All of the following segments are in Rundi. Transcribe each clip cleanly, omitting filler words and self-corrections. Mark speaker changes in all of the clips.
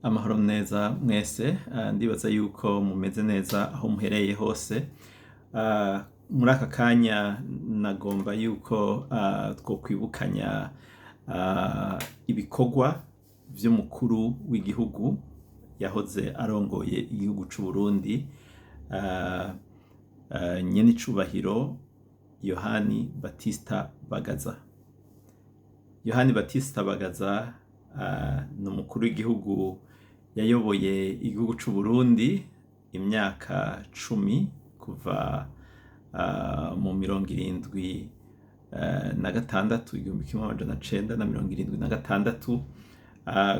Speaker 1: Amahoro neza mwese, ndibaza yuko mumeze neza aho muhereye hose. Muri aka kanya nagomba yuko twokwibukanya ibikorwa vy'umukuru w'igihugu yahoze arongoye igihugu c'Uburundi, nyenicubahiro Yohani Batista Bagaza. Yohani Batista Bagaza ni umukuru w'igihugu yayoboye igihugu c'Uburundi imyaka 10, kuva mu 76, 1976,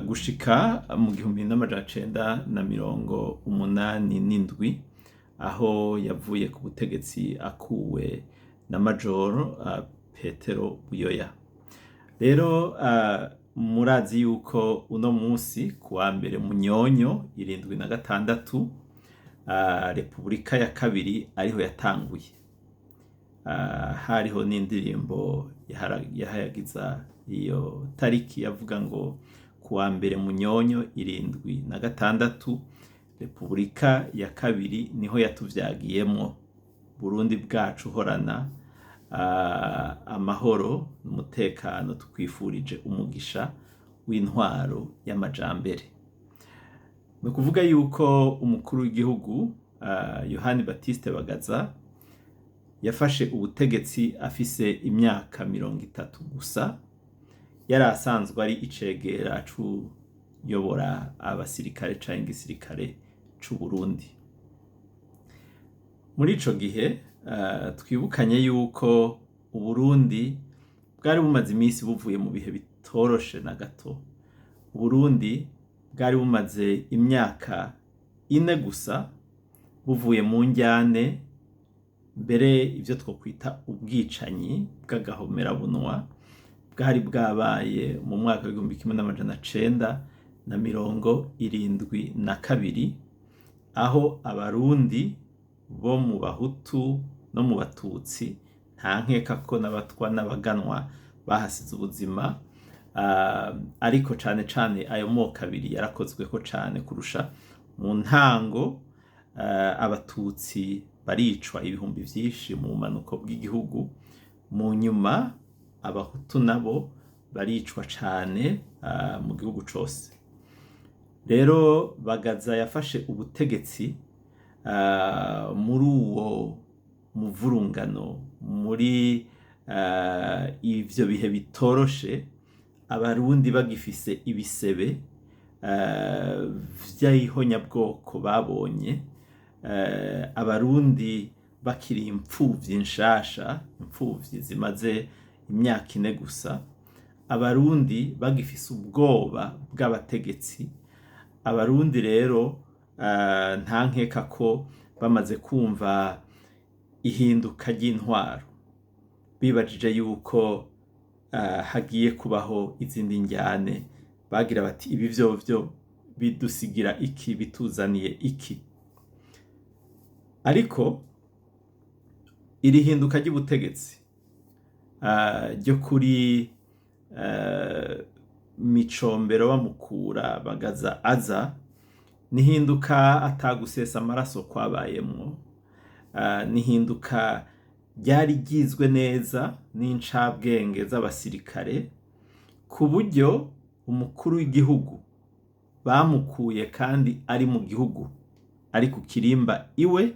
Speaker 1: gushika mu 1987, aho yavuye ku butegetsi akuwe na Majoro Petero Buyoya. Rero murazi yuko uno musi kuwa mbere Munyonyo 76, Repubulika ya kabiri ariho yatanguye. Hariho n'indirimbo yahayagiza iyo tariki, yavuga ngo kuwa mbere Munyonyo 76, Repubulika ya kabiri niho yatuvyagiyemwo. Burundi bwacu, horana amahoro n'umutekano, tukwifurije umugisha w'intwaro y'amajambere. Ni ukuvuga yuko umukuru w'igihugu Yohani Batiste Bagaza yafashe ubutegetsi afise imyaka 30 gusa, yari asanzwe ari icegera c'uyobora abasirikare canke igisirikare c'Uburundi. Muri ico gihe twibukanye yuko Uburundi bwari bumaze imisi buvuye mu bihe bitoroshe na gato. Uburundi bwari bumaze imyaka 4 gusa buvuye mu njyane, mbere ivyo twokwita ubwicanyi bw'agahomerabunwa bwari bwabaye mu mwaka w'1972, aho Abarundi bo mu Bahutu no mu Batutsi, nta nkeka ko n'Abatwa n'Abaganwa bahasize ubuzima, ariko cane cane ayo moko abiri yarakozweko cane kurusha. Mu ntango Abatutsi baricwa ibihumbi vyinshi mu bumanuko bw'igihugu, mu nyuma Abahutu nabo baricwa cane mu gihugu cose. Rero Bagaza yafashe ubutegetsi muri uwo muvurungano, muri ivyo bihe bitoroshe, Abarundi bagifise ibisebe vy'ihonyabwoko babonye, Abarundi bakiri impfuvyi nshasha, impfuvyi zimaze imyaka 4 gusa, Abarundi bagifise ubwoba bw'abategetsi. Abarundi rero nta nkeka ko bamaze kumva ihinduka ry'intwaro, bibajije yuko hagiye kubaho izindi njyane, bagira bati ibi vyovyo bidusigira iki, bituzaniye iki? Ariko iri hinduka ry'ubutegetsi ryo kuri Micombero bamukura Bagaza aza, nihinduka atagusesa amaraso kwabayemwo, nihinduka ryari ryizwe neza n'incabwenge z'abasirikare, ku buryo umukuru w'igihugu bamukuye kandi ari mu gihugu, ari ku kirimba iwe,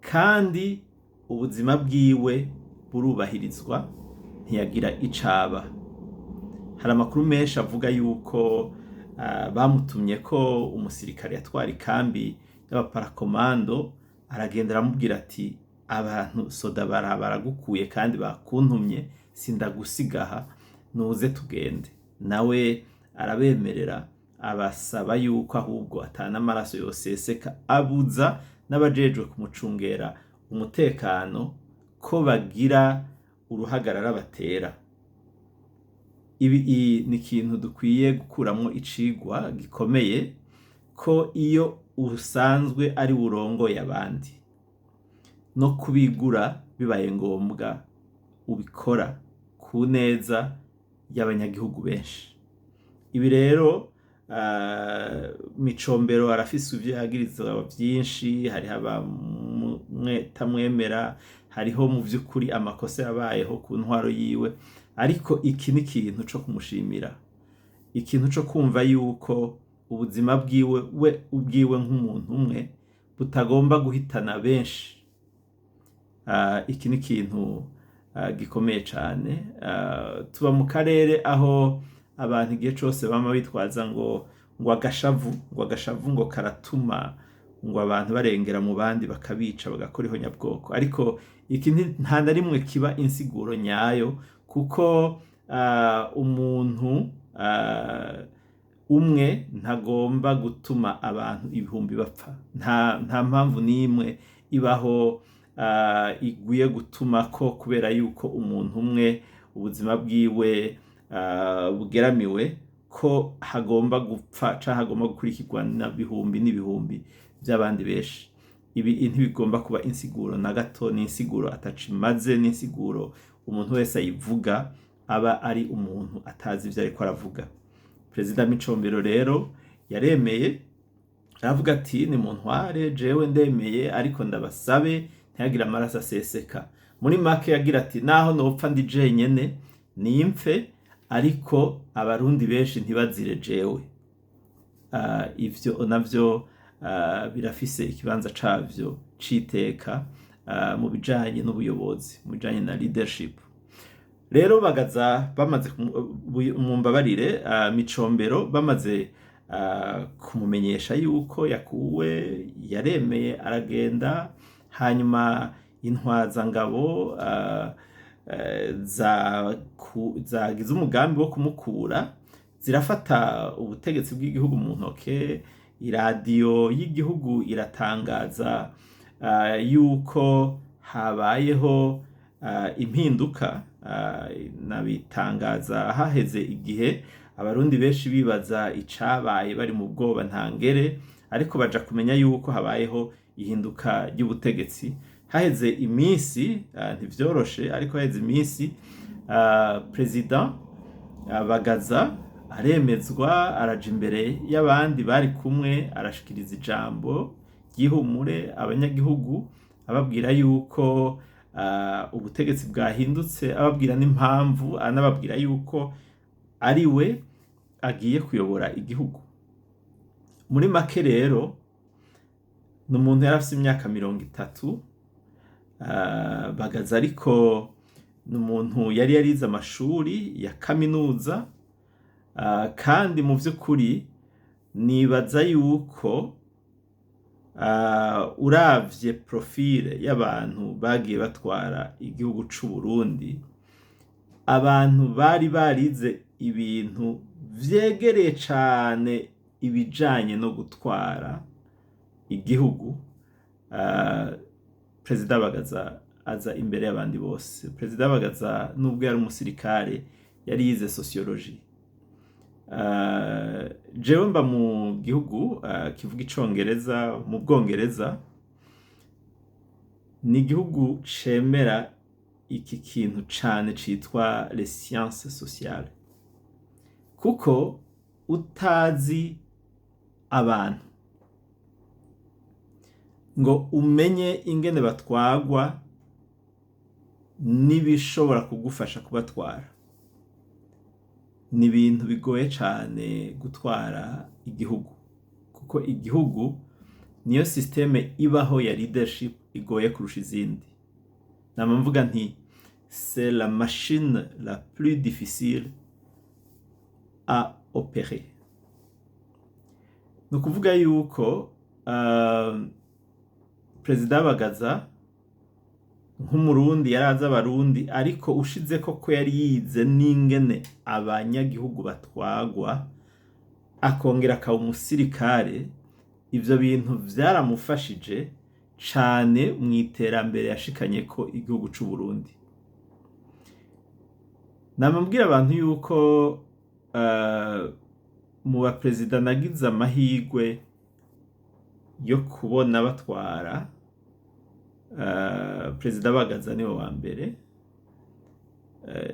Speaker 1: kandi ubuzima bwiwe burubahirizwa, ntiyagira icaba. Hari amakuru menshi avuga yuko bamutumye ko umusirikare yatwara ikambi y'abaparakomando, aragenda aramubwira ati abantu soda baragukuye kandi bakuntumye, sindagusigaha, nuze tugende. Nawe arabemerera, abasaba yuko ahubwo atana amaraso yoseseka, abuza n'abajejwe kumucungera umutekano ko bagira uruhagarara batera. Ibi ni ikintu dukwiye gukuramwo icigwa gikomeye, ko iyo usanzwe ari urongoye abandi, no kubigura bibaye ngombwa ubikora ku neza y'abanyagihugu benshi. Ibi rero Micombero arafise ivyo yagirizwa vyinshi, hariho abatamwemera, hariho mu vy'ukuri amakosa yabayeho ku ntwaro yiwe, ariko iki ni ikintu co kumushimira, ikintu co kumva yuko ubuzima bwiwe we ubwiwe nk'umuntu umwe butagomba guhitana benshi. Iki ni ikintu gikomeye cane. Tuba mu karere aho abantu igihe cose bama bitwaza ngo agashavu, ngo agashavu ngo karatuma ngo abantu barengera mu bandi bakabica, bagakora ihonyabwoko, ariko iki nta na rimwe kiba insiguro nyayo, kuko umuntu umwe ntagomba gutuma abantu ibihumbi bapfa. Nta mpamvu n'imwe ibaho iguye gutuma ko kubera yuko umuntu umwe ubuzima bwiwe bugeramiwe, ko hagomba gupfa canke hagomba gukurikirwa na bihumbi n'ibihumbi by'abandi benshi. Ibi ntibigomba kuba insiguro na gato, ni insiguro ataco imaze, ni insiguro umuntu wese ayivuga aba ari umuntu atazi ivyo ariko aravuga. Perezida Micombero rero yaremeye, aravuga ati: "Ni muntware, jewe ndemeye, ariko ndabasabe ntihagire amaraso aseseka." Muri make yagira ati: "Naho nopfa ndi jenyene nimpfe, ariko Abarundi benshi ntibazire jewe." Ivyo navyo birafise ikibanza cavyo c'iteka mu bijanye n'ubuyobozi, mu bijanye na leadership. Rero Bagaza bamaze mumbabarire, Micombero bamaze kumumenyesha yuko yakuwe, yaremeye aragenda. Hanyuma intwazangabo zagize umugambi wo kumukura zirafata ubutegetsi bw'igihugu mu ntoke. Iradiyo y'igihugu iratangaza yuko habayeho impinduka. Nabitangaza haheze igihe Abarundi benshi bibaza icabaye, bari mu bwoba ntangere, ariko baja kumenya yuko habayeho ihinduka ry'ubutegetsi haheze iminsi. Ntivyoroshe, ariko haheze iminsi perezida Bagaza aremezwa, araja imbere y'abandi bari kumwe, arashikiriza ijambo ry'ihumure abanyagihugu, ababwira yuko ubutegetsi bwahindutse, ababwira n'impamvu, anababwira yuko ari we agiye kuyobora igihugu. Muri make rero, ni umuntu yari afise imyaka 30, Bagaza, ariko ni umuntu yari yarize amashuri ya kaminuza, kandi mu vy'ukuri nibaza yuko uravye profile y'abantu bagiye batwara igihugu c'u Burundi, abantu bari barize ibintu vyegereye cane ibijanye no gutwara igihugu, Perezida Bagaza aza imbere y'abandi bose. Perezida Bagaza, nubwo yari umusirikare, yari yize sociologie. Jewe mba mu gihugu kivuga Icongereza, mu Bwongereza. Ni igihugu cemera iki kintu cane citwa les sciences sociales, kuko utazi abantu ngo umenye ingene batwagwa n'ibishobora kugufasha kubatwara, ni ibintu bigoye cane gutwara igihugu, kuko igihugu niyo système ibaho ya leadership igoye kurusha izindi. Nama mvuga nti: "C'est la machine la plus difficile à opérer." Ni ukuvuga yuko Perezida Bagaza nk'Umurundi yarazi Abarundi, ariko ushizeko ko yari yize n'ingene abanyagihugu batwagwa, akongera akaba umusirikare, ivyo bintu vyaramufashije cane mu iterambere yashikanyeko igihugu c'u Burundi. Nama mbwira abantu yuko mu baperezida nagize amahirwe yo kubona batwara, Perezida Bagaza niwe wa mbere.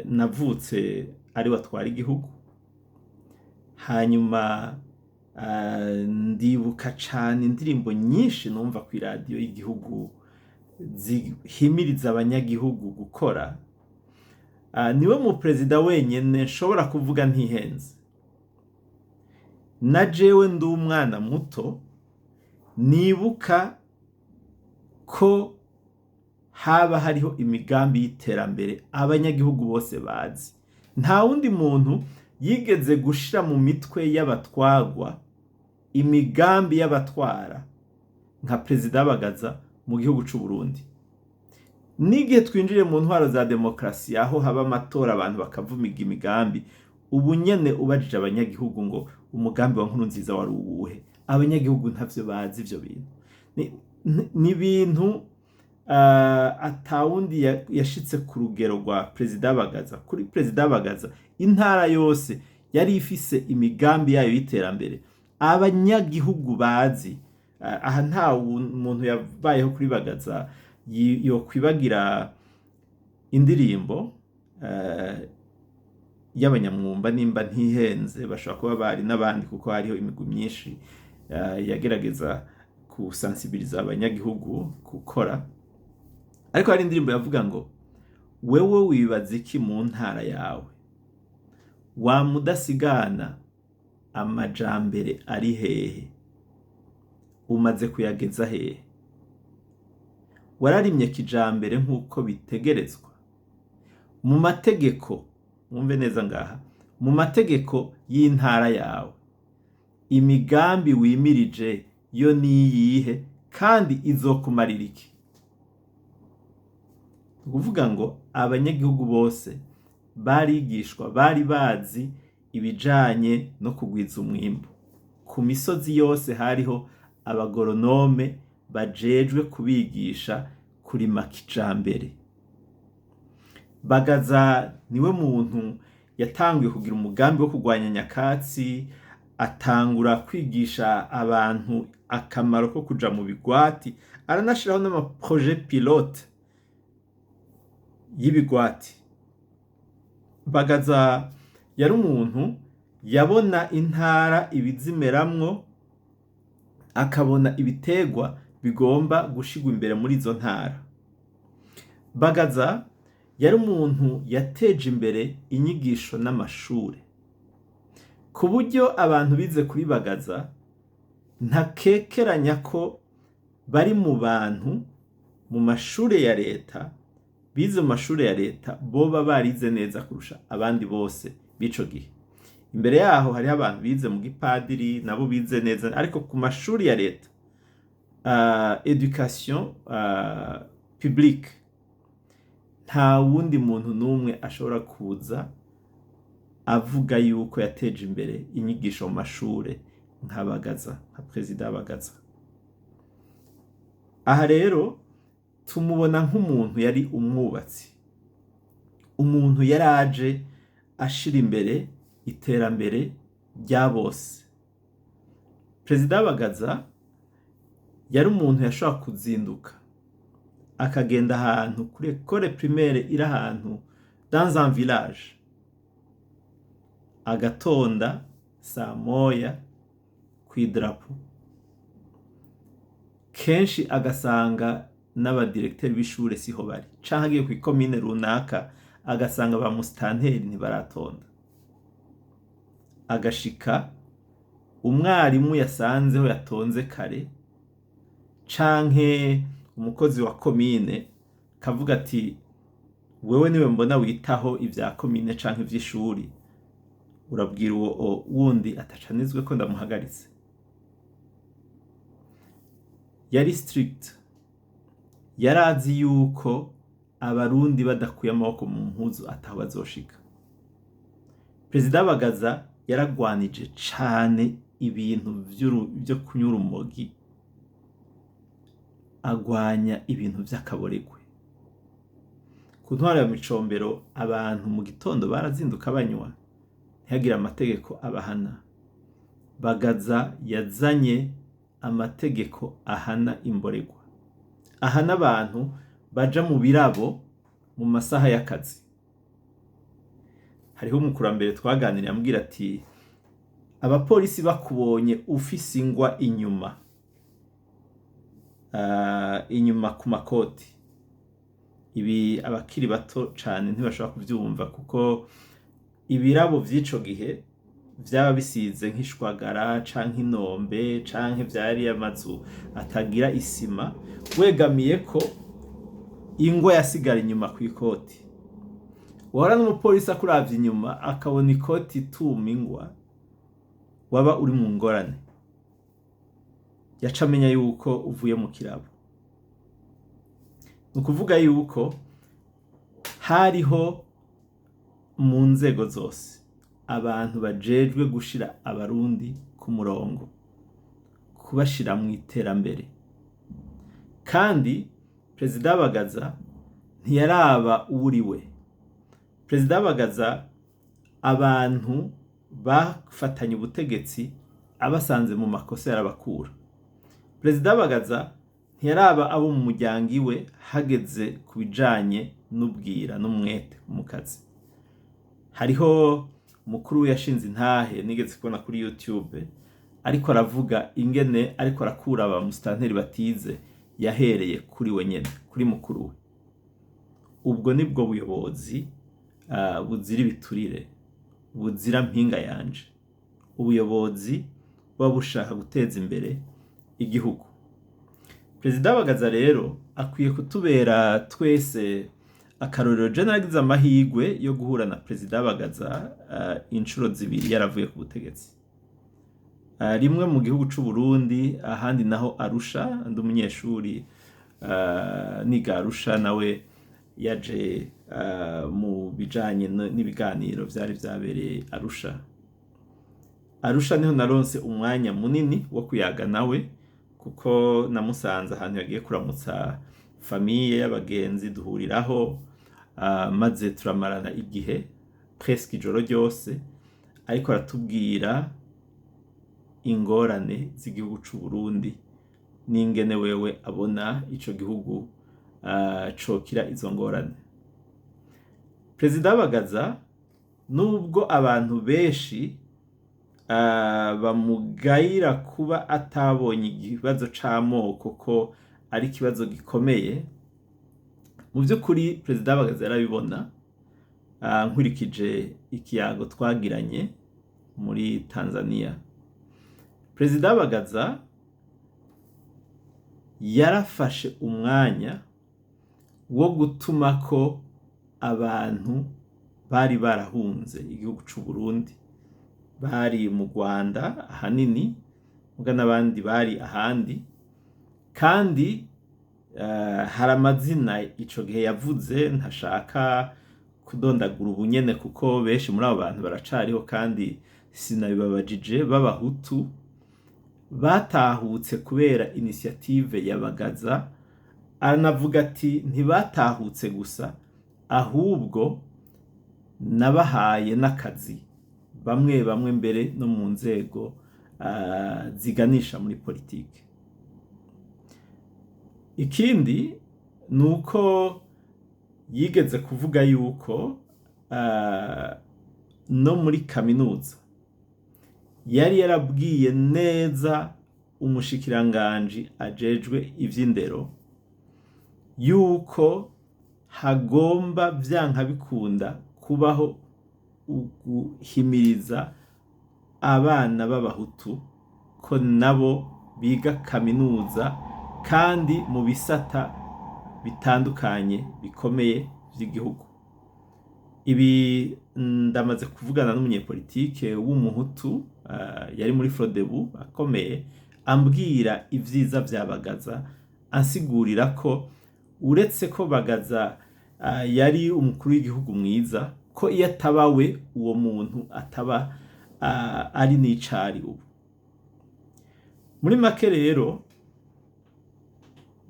Speaker 1: Navutse ari we atwara igihugu. Hanyuma Ndibuka cane indirimbo nyinshi numva kw'iradiyo y'igihugu zihimiriza abanyagihugu gukora. Niwe mu perezida wenyene nshobora kuvuga ntihenze. Na jewe ndi umwana muto nibuka ko haba hariho imigambi y'iterambere abanyagihugu bose bazi. Nta wundi muntu yigeze gushira mu mitwe y'abatwagwa imigambi y'abatwara nka Perezida Bagaza mu gihugu c'u Burundi. N'igihe twinjiriye mu ntwaro za demokarasi, aho haba amatora, abantu bakavumiga imigambi, ubu nyene ubajije abanyagihugu ngo umugambi wa Nkurunziza wari uwuhe, abanyagihugu ntavyo bazi ivyo bintu. Ni ibintu atawundi yashitse ku rugero rwa Perezida Bagaza. Kuri Perezida Bagaza, intara yose yari ifise imigambi yayo y'iterambere abanyagihugu bazi. Aha nta muntu yabayeho kuri Bagaza yokwibagira indirimbo y'Abanyamwumba, nimba ntihenze, bashobora kuba bari n'abandi kuko hariho imigwi myinshi yagerageza kusansibiriza abanyagihugu gukora. Ariko hari indirimbo yavuga ngo: "Wewe wibaza iki mu ntara yawe? Wa mudasigana, amajambere ari hehe? Umaze kuyageza hehe? Wararimye kijambere nk'uko bitegerezwa mu mategeko?" Mwumve neza ngaha: mu mategeko y'intara yawe, imigambi wimirije yo niyihe, kandi izokumarira iki? Ni ukuvuga ngo abanyagihugu bose barigishwa, bari bazi ibijanye no kugwiza umwimbu. Ku misozi yose hariho abagoronome bajejwe kubigisha kurima kijambere. Bagaza niwe muntu yatanguye kugira umugambi wo kurwanya nyakatsi, atangura kwigisha abantu akamaro ko kuja mu bigwati, aranashiraho n'ama projets pilotes y'ibigwati. Bagaza yari umuntu yabona intara ibizimeramwo, akabona ibiterwa bigomba gushirwa imbere muri izo ntara. Bagaza yari umuntu yateje imbere inyigisho n'amashure, ku buryo abantu bize kuri Bagaza ntakekeranya ko bari mu bantu mu mashure ya leta, bize mu mashure ya leta, boba barize neza kurusha abandi bose b'ico gihe. Imbere yaho hariho abantu bize mu gipadiri nabo bize neza, ariko ku mashuri ya leta, éducation publique, nta wundi muntu n'umwe ashobora kuza avuga yuko yateje imbere inyigisho mu mashure nka Bagaza, nka Perezida Bagaza. Aha rero tumubona nk'umuntu yari umwubatsi, umuntu yaraje ashira imbere iterambere rya bose. Perezida Bagaza yari umuntu yashobora kuzinduka akagenda ahantu kuri école primaire iri ahantu dans un village, agatonda saa moya kw'idarapo, kenshi agasanga n'abadirekiteri b'ishure siho bari, canke agiye kw'ikomine runaka agasanga ba musitanteri ntibaratonda, agashika umwarimu yasanzeho yatonze kare canke umukozi wa komine, kavuga ati: "Wewe niwe mbona witaho ivya komine canke ivy'ishuri, urabwira uwo wundi atacanizwe ko ndamuhagaritse." Yari strict, yarazi yuko Abarundi badakuye amaboko mu mpuzu ataho bazoshika. Perezida Bagaza yaragwanije cane ibintu vyo kunywa urumogi, agwanya ibintu vy'akaboregwe. Ku ntwaro ya Micombero, abantu mu gitondo barazinduka banywa, ntihagire amategeko abahana. Bagaza yazanye amategeko ahana imboregwa, ahana abantu baja mu birabo mu masaha y'akazi. Hariho umukurambere twaganiriye ambwira ati Abapolisi bakubonye ufise ingwa inyuma, inyuma ku makoti, ibi abakiri bato cane ntibashobora kuvyumva, kuko ibirabo vy'ico gihe vyaba bisize nk'ishwagara canke inombe, canke vyari amazu atagira isima, wegamiye ko ingwa yasigara inyuma kw'ikoti. Wahora n'umupolisi akuravye inyuma akabona ikoti ituma ingwa, waba uri mu ngorane, yaca amenya yuko uvuye mu kirabo. Ni ukuvuga yuko hariho mu nzego zose abantu bajejwe gushira Abarundi ku murongo, kubashira mu iterambere. Kandi Perezida Bagaza ntiyaraba uwuriwe. Perezida Bagaza abantu bafatanye ubutegetsi abasanze mu makosa yarabakura. Perezida Bagaza ntiyaraba abo mu muryango iwe hageze ku bijanye n'ubwira n'umwete mu kazi. Hariho mukuru yashinze intahe nigeze kubona kuri YouTube, ariko aravuga ingene ariko arakura aba musitanteri batize, yahereye kuri we nyene, kuri mukuru we. Ubwo nibwo buyobozi buzira ibiturire, buzira mpinga yanje, ubuyobozi buba bushaka guteza imbere igihugu. Perezida Bagaza rero akwiye kutubera twese akarorero. Je naragize amahirwe yo guhura na Perezida Bagaza inshuro zibiri yaravuye ku butegetsi, rimwe mu gihugu c'u Burundi, ahandi naho Arusha. Ndi umunyeshuri niga Arusha, nawe yaje mu bijanye n'ibiganiro vyari vyabereye Arusha. Arusha niho naronse umwanya munini wo kuyaga nawe, kuko namusanze ahantu yagiye kuramutsa famille y'abagenzi, duhuriraho, maze turamarana igihe presque ijoro ryose, ariko aratubwira ingorane z'igihugu c'u Burundi n'ingene wewe abona ico gihugu cokira izo ngorane. Perezida Bagaza, nubwo abantu benshi bamugayira kuba atabonye ikibazo c'amoko ko ari ikibazo gikomeye, mu vy'ukuri Perezida Bagaza yarabibona. Nkurikije ikiyago twagiranye muri Tanzania, Perezida Bagaza yarafashe umwanya wo gutuma ko abantu bari barahunze igihugu c'u Burundi, bari mu Rwanda ahanini, muga n'abandi bari ahandi, kandi hari amazina ico gihe yavuze ntashaka kudondagura ubunyene, kuko benshi muri abo bantu baracariho kandi sinabibabajije, b'Abahutu batahutse kubera initiative ya Bagaza. Aranavuga ati ntibatahutse gusa, ahubwo nabahaye n'akazi, bamwe bamwe mbere no mu nzego ziganisha muri politike. Ikindi ni uko yigeze kuvuga yuko no muri kaminuza yari yarabwiye neza umushikiranganji ajejwe ivy'indero yuko hagomba vyanka bikunda kubaho uguhimiriza abana b'Abahutu ko nabo biga kaminuza, kandi mu bisata bitandukanye bikomeye vy'igihugu. Ibi ndamaze kuvugana n'umunyepolitike w'Umuhutu yari muri Frodebu akomeye, ambwira ivyiza vya Bagaza, ansigurira ko uretse ko Bagaza yari umukuru w'igihugu mwiza, ko iyo atabawe uwo muntu ataba ari n'icari ubu. Muri make rero,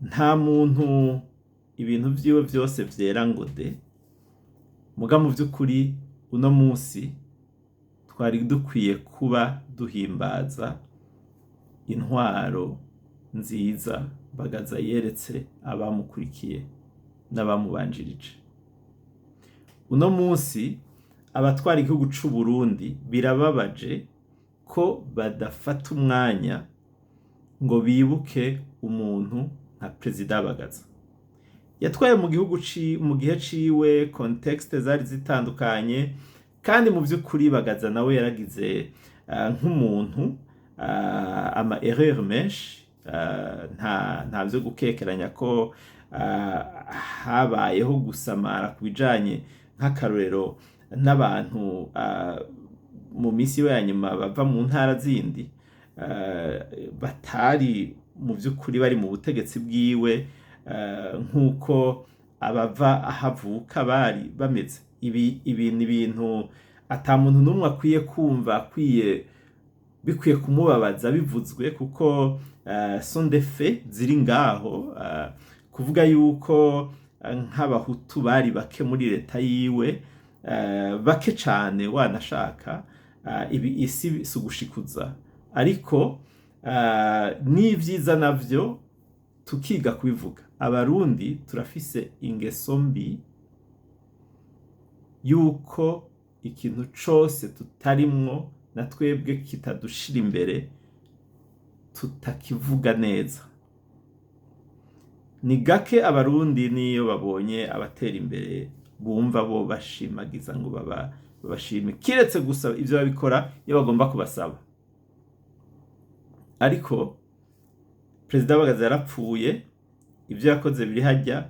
Speaker 1: nta muntu ibintu vyiwe vyose vyera ngo de, muga mu vy'ukuri uno munsi twari dukwiye kuba duhimbaza intwaro nziza Bagaza yeretse abamukurikiye n'abamubanjirije. Uno munsi abatwara igihugu c'u Burundi birababaje Ko badafata umwanya ngo bibuke umuntu nka Perezida Bagaza yatwaye mu gihugu mu gihe ciwe. Contexte zari zitandukanye, kandi mu by'ukuri Bagaza nawe yaragize nk'umuntu ama erreur menshi. Nta byo gukekeranya ko habayeho gusamara ku bijanye, nk'akarorero, n'abantu mu minsi we ya nyuma bava mu ntara zindi batari mu by'ukuri bari mu butegetsi bwiwe nk'uko abava aho avuka bari bameze. Ibi ni ibintu ata muntu n'umwe akwiye kumva akwiye bikwiye kumubabaza bivuzwe, kuko sont des faits ziri ngaho. Kuvuga yuko nk'abahutu bari bake muri leta yiwe, bake cane wanashaka, ibi isi si ugushikuza, ariko n'ivyiza navyo tukiga kubivuga. Abarundi turafise ingeso mbi yuko ikintu cose tutarimwo na twebwe kitadushira imbere tutakivuga neza. Ni gake abarundi niyo babonye abatera imbere bumva bo bashimagiza ngo babashime, kiretse gusa ivyo babikora iyo bagomba kubasaba. Ariko Perezida Bagaza yarapfuye, ivyo yakoze biri hajya.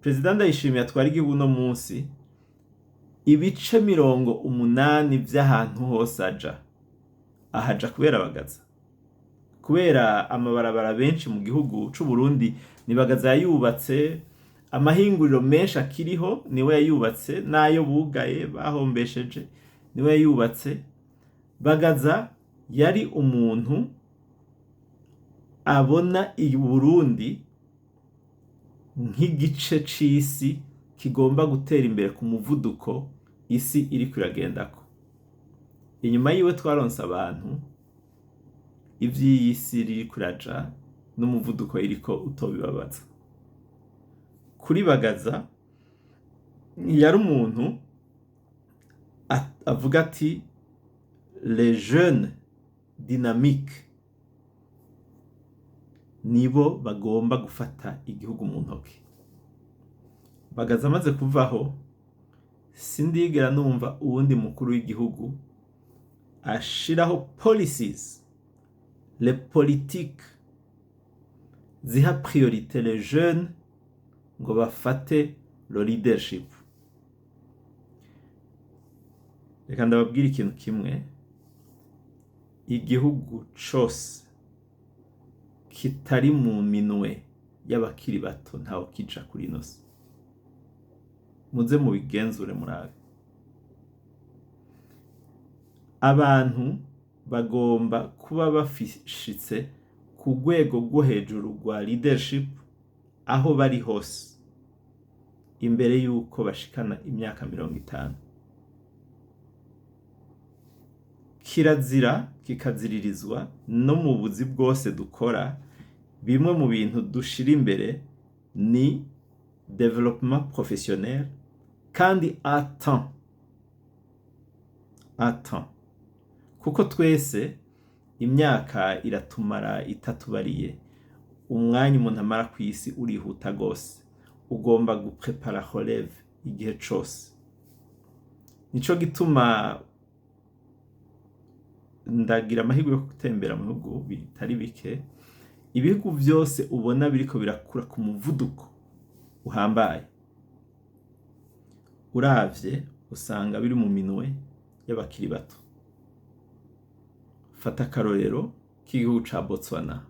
Speaker 1: Perezida Ndayishimiye atwara igihugu uno munsi, ibice 80 vy'ahantu hose aja ahaja kubera Bagaza, kubera amabarabara benshi mu gihugu c'u Burundi ni Bagaza yayubatse, amahinguriro menshi akiriho niwe yayubatse, n'ayo bugaye bahombesheje niwe yayubatse. Bagaza yari umuntu abona i Burundi nk'igice c'isi kigomba gutera imbere ku muvuduko isi iriko iragendako. Inyuma yiwe twaronse abantu ivy'iyi si ririko iraja n'umuvuduko iriko utobibabaza. Kuri Bagaza yari umuntu avuga ati: "Les jeunes dynamiques nibo bagomba gufata igihugu mu ntoki." Bagaza amaze kuvaho, sindigera numva uwundi mukuru w'igihugu ashiraho policies, les politiques ziha priorité les jeunes ngo bafate le leadership. Reka ndababwire ikintu kimwe: igihugu cose kitari mu minwe y'abakiri bato ntaho kija kuri ino si. Muze mubigenzure murabe. Abantu bagomba kuba bafishitse ku rwego rwo hejuru rwa leadership aho bari hose imbere yuko bashikana imyaka 50. Kirazira kikaziririzwa no mu buzi bwose dukora, bimwe mu bintu dushira imbere ni développement professionnel, kandi à temps, à temps, kuko twese imyaka iratumara itatubariye. Umwanya umuntu amara ku isi urihuta gose, ugomba guprepara relève igihe cose. Nico gituma ndagira amahirwe yo gutembera mu bihugu bitari bike. Ibihugu vyose ubona biriko birakura ku muvuduko uhambaye, uravye usanga biri mu minwe y'abakiri bato. Fata akarorero k'igihugu ca Botswana,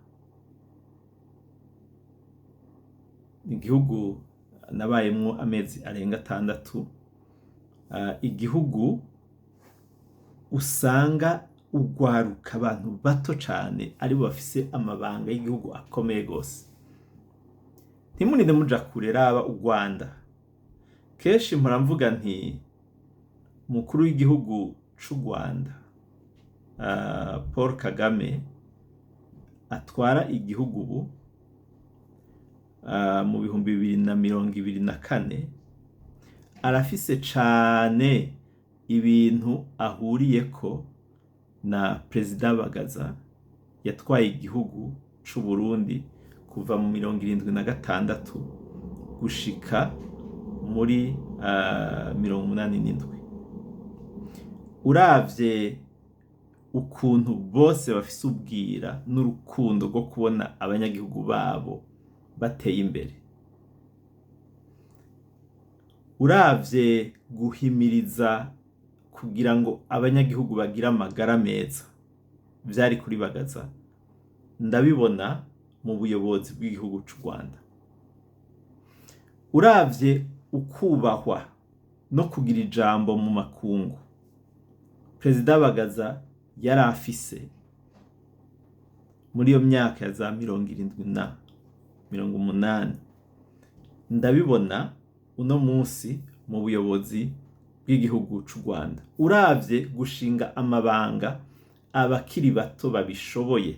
Speaker 1: igihugu nabayemwo amezi arenga 6, igihugu usanga urwaruka, abantu bato cane, aribo bafise amabanga y'igihugu akomeye gose. Ntimurinde muja kure, raba u Rwanda. Kenshi mpora mvuga nti umukuru w'igihugu c'u Rwanda, Paul Kagame, atwara igihugu ubu, mu 2024, arafise cane ibintu ahuriyeko. Na Perezida Bagaza yatwaye igihugu c'u Burundi kuva mu 76 gushika muri 87. Uravye ukuntu bose bafise ubwira n'urukundo rwo kubona abanyagihugu babo bateye imbere, uravye guhimiriza kugira ngo abanyagihugu bagire amagara meza vyari kuri Bagaza, ndabibona mu buyobozi bw'igihugu c'u Rwanda. Uravye ukubahwa no kugira ijambo mu makungu Perezida Bagaza yari afise muri iyo myaka ya za 70 na 80, ndabibona uno munsi mu buyobozi bw'igihugu c'u Rwanda. Uravye gushinga amabanga abakiri bato babishoboye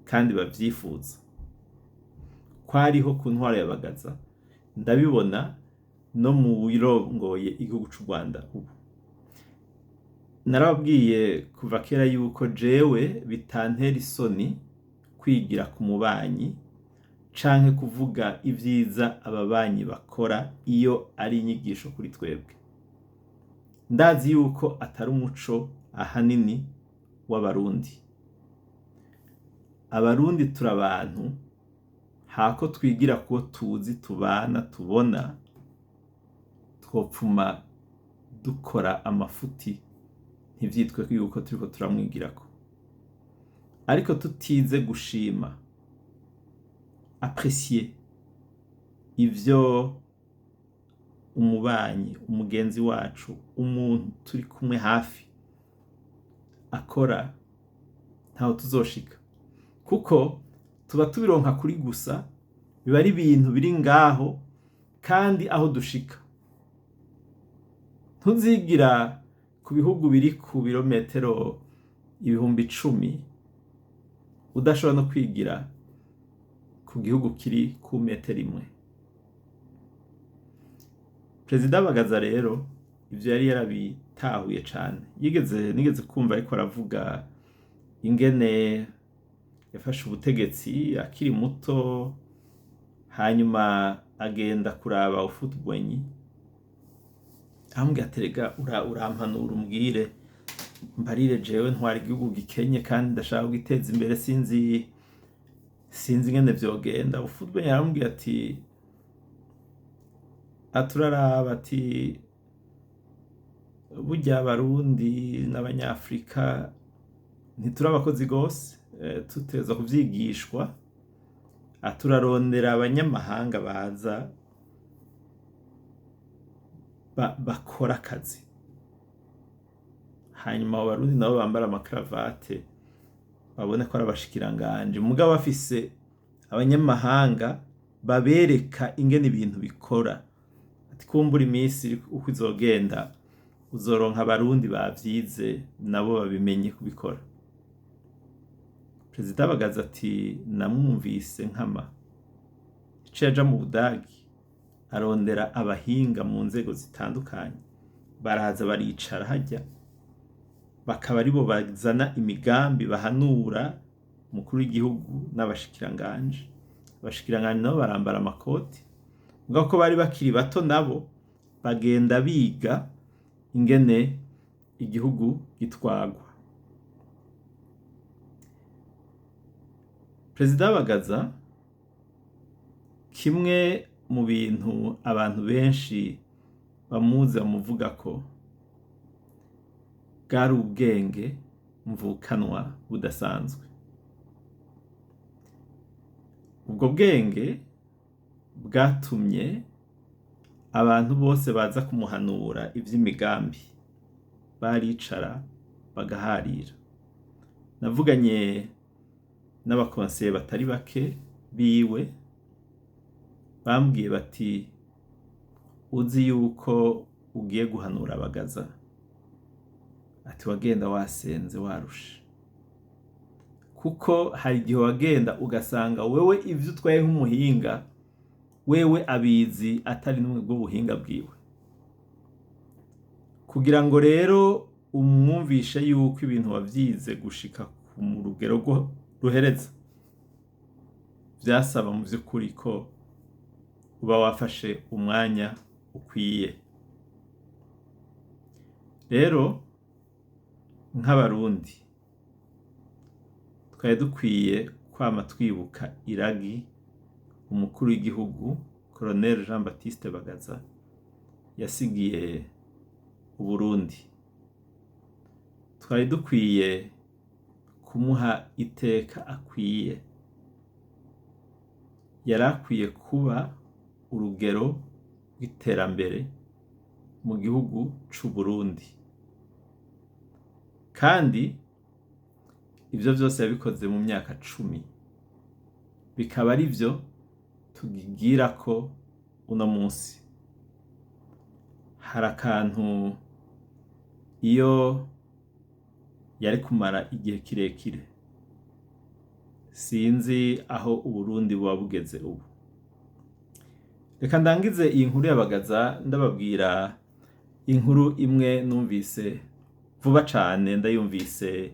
Speaker 1: kandi bavyifuza kwariho ku ntwaro ya Bagaza, ndabibona no mu birongoye igihugu c'u Rwanda ubu. Narababwiye kuva kera yuko jewe bitantera isoni kwigira ku mubanyi canke kuvuga ivyiza ababanyi bakora iyo ari inyigisho kuri twebwe. Ndazi yuko atari umuco ahanini w'Abarundi. Abarundi turi abantu hako twigira kuwo tuzi, tubana, tubona, twopfuma dukora amafuti ntivyitwe yuko turiko turamwigirako. Ariko tutize gushima, apprécier ivyo umubanyi, umugenzi wacu, umuntu turi kumwe hafi akora, ntaho tuzoshika, kuko tuba tubironka kuri gusa, biba ari ibintu biri ngaho. Kandi aho dushika, ntuzigira ku bihugu biri ku birometero 10.000 udashobora no kwigira ku gihugu kiri ku metero imwe. Perezida Bagaza rero ivyo yari yarabitahuye cane. Yigeze, nigeze kumva ariko aravuga ingene yafashe ubutegetsi akiri muto, hanyuma agenda kuraba Houphouët-Boigny, aramubwira ati: "Erega urampanura, umbwire, mbarire, jewe ntwara igihugu gikenye kandi ndashaka kugiteza imbere, sinzi ingene vyogenda." Houphouët-Boigny aramubwira ati: "Aturaraba," ati, "burya Abarundi n'Abanyafrika ntituri abakozi gose, tutegerezwa kuvyigishwa." Aturarondera abanyamahanga baza bakora akazi, hanyuma abo Barundi nabo bambara amakaravate babone ko ari abashikiranganji, mugabo bafise abanyamahanga babereka ingene ibintu bikora. Ati: "Kumbura iminsi uko izogenda uzoronka Abarundi bavyize nabo babimenye kubikora." Perezida Bagaza ati: "Namwumvise nkama." Yaciye aja mu Budagi, arondera abahinga mu nzego zitandukanye, baraza baricara harya, bakaba aribo bazana imigambi, bahanura umukuru w'igihugu n'abashikiranganji. Abashikiranganji nabo barambara amakoti, mugabo ko bari bakiri bato, nabo bagenda biga ingene igihugu gitwarwa. Perezida Bagaza, kimwe mu bintu abantu benshi bamuzi bamuvugako, bwari ubwenge mvukanwa budasanzwe. Ubwo bwenge bwatumye abantu bose baza kumuhanura ivy'imigambi baricara bagaharira. Navuganye n'abakonseye batari bake biwe, bambwiye bati: "Uzi yuko ugiye guhanura Bagaza," ati, "wagenda wasenze, warushe, kuko hari igihe wagenda ugasanga wewe ivyo utwaye nk'umuhinga, wewe abizi atari n'umwe bwo buhinga bwiwe." Kugira ngo rero Umwumvishe yuko ibintu wavyize gushika mu rugero ruhereza, vyasaba mu vy'ukuri ko uba wafashe umwanya ukwiye. Rero nk'Abarundi twari dukwiye kwama twibuka iragi umukuru w'igihugu Colonel Jean Baptiste Bagaza yasigiye Uburundi. Twari dukwiye kumuha iteka akwiye. Yari akwiye kuba urugero rw'iterambere mu gihugu c'Uburundi. Kandi ivyo vyose yabikoze mu myaka 10, bikaba ari vyo tugigirako uno munsi. Hari akantu iyo yari kumara igihe kirekire, sinzi aho Uburundi buba bugeze ubu. Reka ndangize iyi nkuru ya Bagaza ndababwira inkuru imwe numvise vuba cane, ndayumvise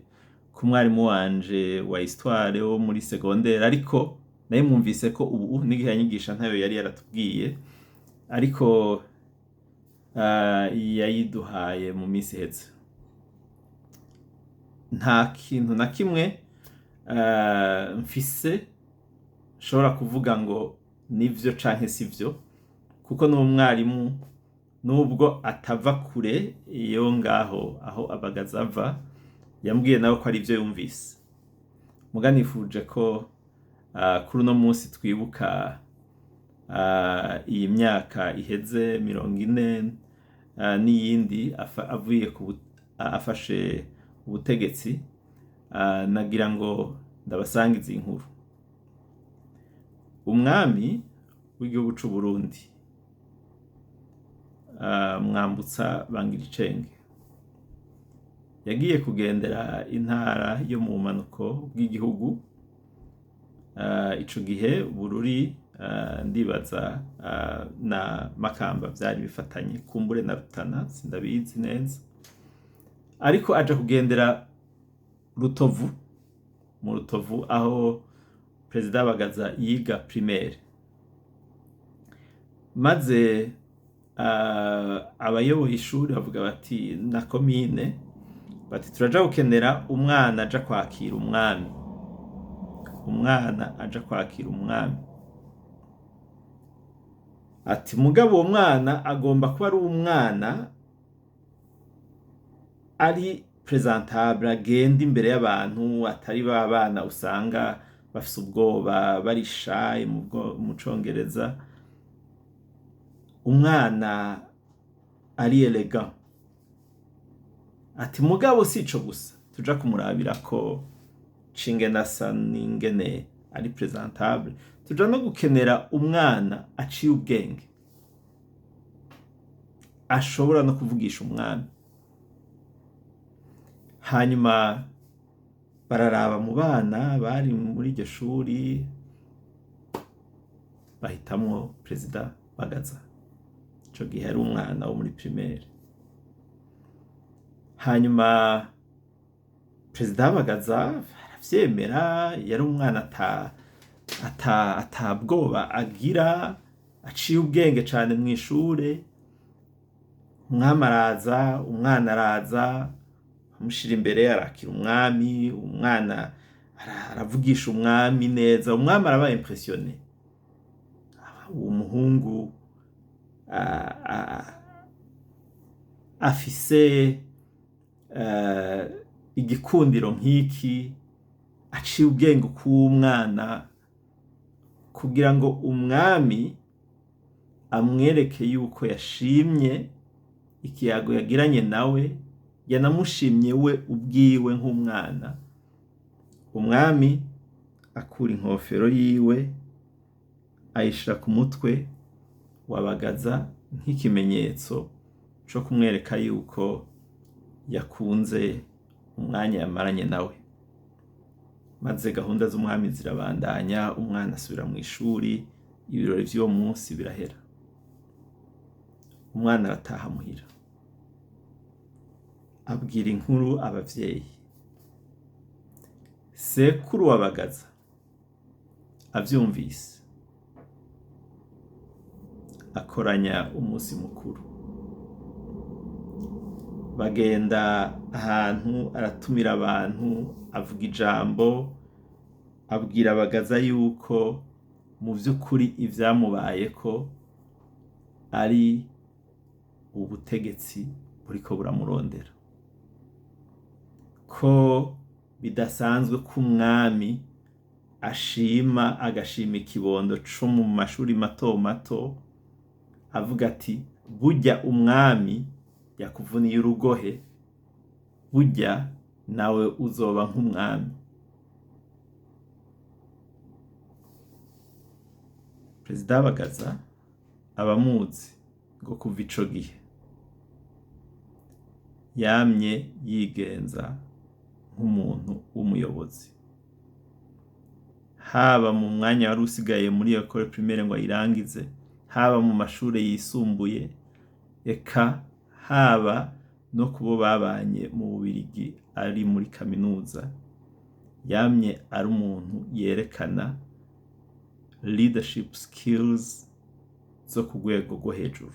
Speaker 1: ku mwarimu wanje wa histoire wo muri secondaire, ariko nayo mwumvise ko ubu n'igihe yanyigisha ntayo yari yaratubwiye, ariko yayiduhaye mu minsi iheze. Nta kintu na kimwe mfise nshobora kuvuga ngo nivyo canke sivyo, kuko n'umwarimu nubwo atava kure iyo ngaho aho Abagaza ava, yambwiye nawe ko ari ivyo yumvise. Muga nifuje ko kuri uno munsi twibuka iyi myaka iheze 40 n'iyindi avuye afashe ubutegetsi, nagira ngo ndabasangize inkuru. Umwami w'igihugu c'u Burundi Mwambutsa Bangiricenge yagiye kugendera intara yo mu bumanuko bw'igihugu. Ico gihe Bururi, ndibaza, na Makamba vyari bifatanye, kumbure na Rutana, sindabizi neza, ariko aja kugendera Rutovu, mu Rutovu aho Perezida Bagaza yiga primaire. Maze abayoboye ishuri bavuga bati na komine bati turaja gukenera umwana aja kwakira umwami, umwana aja kwakira umwami. Ati mugabo uwo mwana agomba kuba ari umwana ari presentable, agenda imbere y'abantu, atari ba bana usanga bafise ubwoba, bari shy mu congereza, umwana ari elegant. Ati mugabo si ico gusa, tuja kumurabira ko cingene asa n'ingene ari presentable, tuja no gukenera umwana aciye ubwenge, ashobora no kuvugisha umwami. Hanyuma bararaba mu bana bari muri iryo shuri, bahitamwo Perezida Bagaza. Ico gihe yari umwana wo muri primaire. Hanyuma Perezida Bagaza aravyemera, yari umwana ata bwoba agira, aciye ubwenge cane mw'ishure. Umwami araza, umwana araza, amushira imbere, arakira umwami, umwana aravugisha umwami neza, umwami araba impressionné. Uwo muhungu afise igikundiro nk'iki, aciye ubwenge k'umwana, kugira ngo umwami amwereke yuko yashimye ikiyago yagiranye nawe, yanamushimye we ubwiwe nk'umwana. Umwami akura inkofero yiwe ayishira ku mutwe wa Bagaza nk'ikimenyetso co kumwereka yuko yakunze umwanya yamaranye nawe. Maze gahunda z'umwami zirabandanya, umwana asubira mw'ishuri, ibirori vy'uwo munsi birahera, umwana arataha muhira. Abwira inkuru abavyeyi. Sekuru wa Bagaza avyumvise, akoranya umunsi mukuru, bagenda ahantu, aratumira abantu, avuga ijambo, abwira Bagaza yuko mu vy'ukuri ivyamubayeko ari ubutegetsi buriko buramurondera, ko bidasanzwe ko umwami ashima, agashima ikibondo co mu mashuri mato mato, avuga ati: "Burya umwami yakuvuniye urugohe, burya nawe uzoba nk'umwami." Perezida Bagaza, abamuzi ngo kuva ico gihe yamye yigenza nk'umuntu w'umuyobozi, haba mu mwanya wari usigaye muri école primaire ngo ayirangize, haba mu mashure yisumbuye, eka haba no kubo babanye mu Bubirigi ari muri kaminuza. Yamye ari umuntu yerekana leadership skills zo ku rwego rwo hejuru.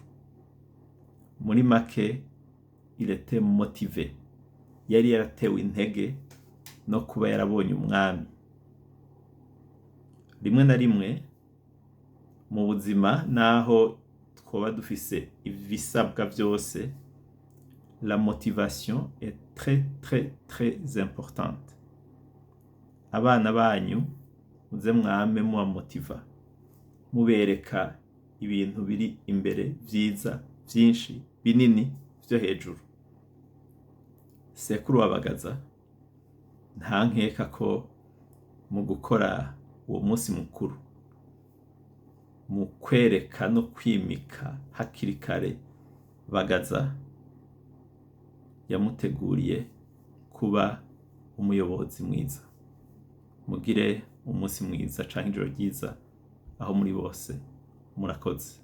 Speaker 1: Muri make, il était motivé, yari yaratewe intege no kuba yarabonye umwami. Rimwe na rimwe mu buzima, naho twoba dufise ibisabwa vyose, la motivation est très très très importante. Abana banyu muze mwame mubamotiva, mubereka ibintu biri imbere vyiza, vyinshi, binini, vyo hejuru. Sekuru wa Bagaza, nta nkeka ko mu gukora uwo munsi mukuru, mu kwereka no kwimika hakiri kare Bagaza, yamuteguriye kuba umuyobozi mwiza. Mugire umunsi mwiza canke ijoro ryiza aho muri bose. Murakoze.